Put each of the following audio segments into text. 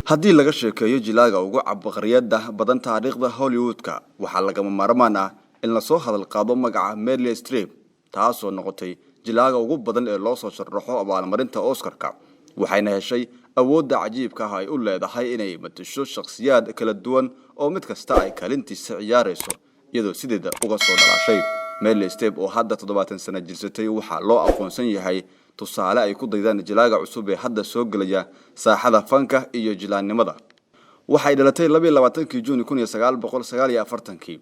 Haddii laga sheekeeyo jilaaga ugu cabqariyada badan taariikhda Hollywoodka, waxaa lagama maarmaan ah in lasoo hadal qaado magaca Meryl Streep, taasoo noqotay jilaaga ugu badan ee loo soo sharaxo abaalmarinta Oscarka. Waxayna heshay awoodda cajiibka ah ay u leedahay inay matasho shakhsiyaad kala duwan oo mid kasta ay kaalintiisa ciyaarayso, iyadoo sideeda uga soo dhalaashay. Meryl Streep oo hadda 70 sano jirsatay waxaa loo aqoonsan yahay tusaale ay ku daydaan jilaaga cusub ee hadda soo gelaya saaxada fanka iyo jilaannimada. Waxay dhalatay 22-kii Juuni 1949-kii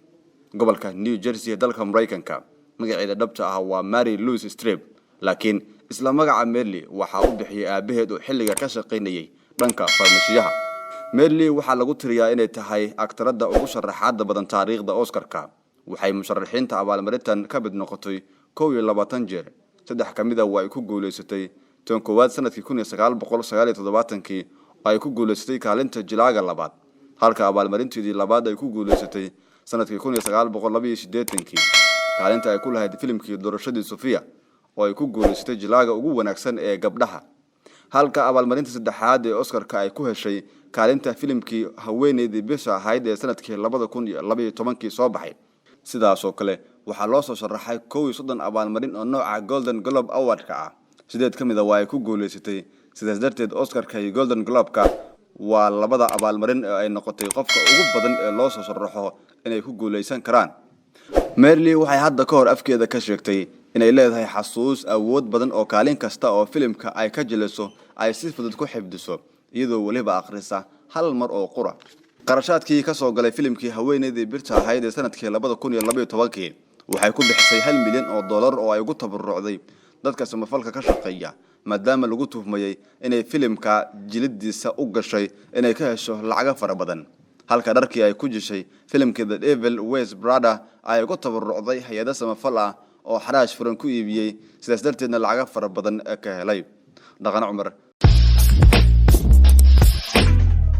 gobolka New Jersey ee dalka Maraykanka. Magaceeda dhabta ah waa Mary Louise Streep, laakiin isla magaca Meryl waxaa u bixiyey aabaheed oo xilliga ka shaqaynayay dhanka farmashiyaha. Meryl waxaa lagu tiriyaa inay tahay aktaradda ugu sharaxaada badan taariikhda Oscarka. Waxay musharaxiinta abaalmarintan ka mid noqotay 21 jeer. Saddex ka mid a waa ay ku guulaysatay: tan koowaad sanadkii 1979-kii oo ay ku guulaysatay kaalinta jilaaga labaad, halka abaalmarinteedii labaad ay ku guulaysatay sanadkii 1982-kii kaalinta ay ku lahayd filimkii Doorashadii Sofia oo ay ku guulaysatay jilaaga ugu wanaagsan ee gabdhaha, halka abaalmarinta saddexaad ee Oscarka ay ku heshay kaalinta filimkii Haweeneydii Birta Ahayd ee sanadkii 2012-kii soo baxay. Sidaasoo kale waxaa loo soo sharaxay 31 abaalmarin oo nooca Golden Globe Awardka ah. Sideed ka mid a waa ay ku guulaysatay. Sidaas darteed, Oscarka iyo Golden Globeka waa labada abaalmarin ee ay noqotay qofka ugu badan ee loo soo sharaxo inay ku guulaysan karaan. Meryl waxay hadda ka hor afkeeda ka sheegtay inay leedahay xasuus awood badan oo kaalin kasta oo filimka ay ka jiliso ay si fudud ku xifdiso, iyadoo weliba akhrisa hal mar oo qura. Qarashaadkii ka soo galay filimkii Haweeneydii Birta Ahayd ee sanadkii 2012-kii waxay ku bixisay $1 milyan oo ay ugu tabarucday dadka samafalka ka shaqeeya, maadaama lagu tuhmayey inay filimka jilidiisa u gashay inay ka hesho lacago fara badan, halka dharkii ay ku jishay filimkii The Devil Wears Prada ay ugu tabarucday hay-ado samafal ah oo xaraash furan ku iibiyey, sidaas darteedna lacago fara badan ka helay. Dhaqan Cumar.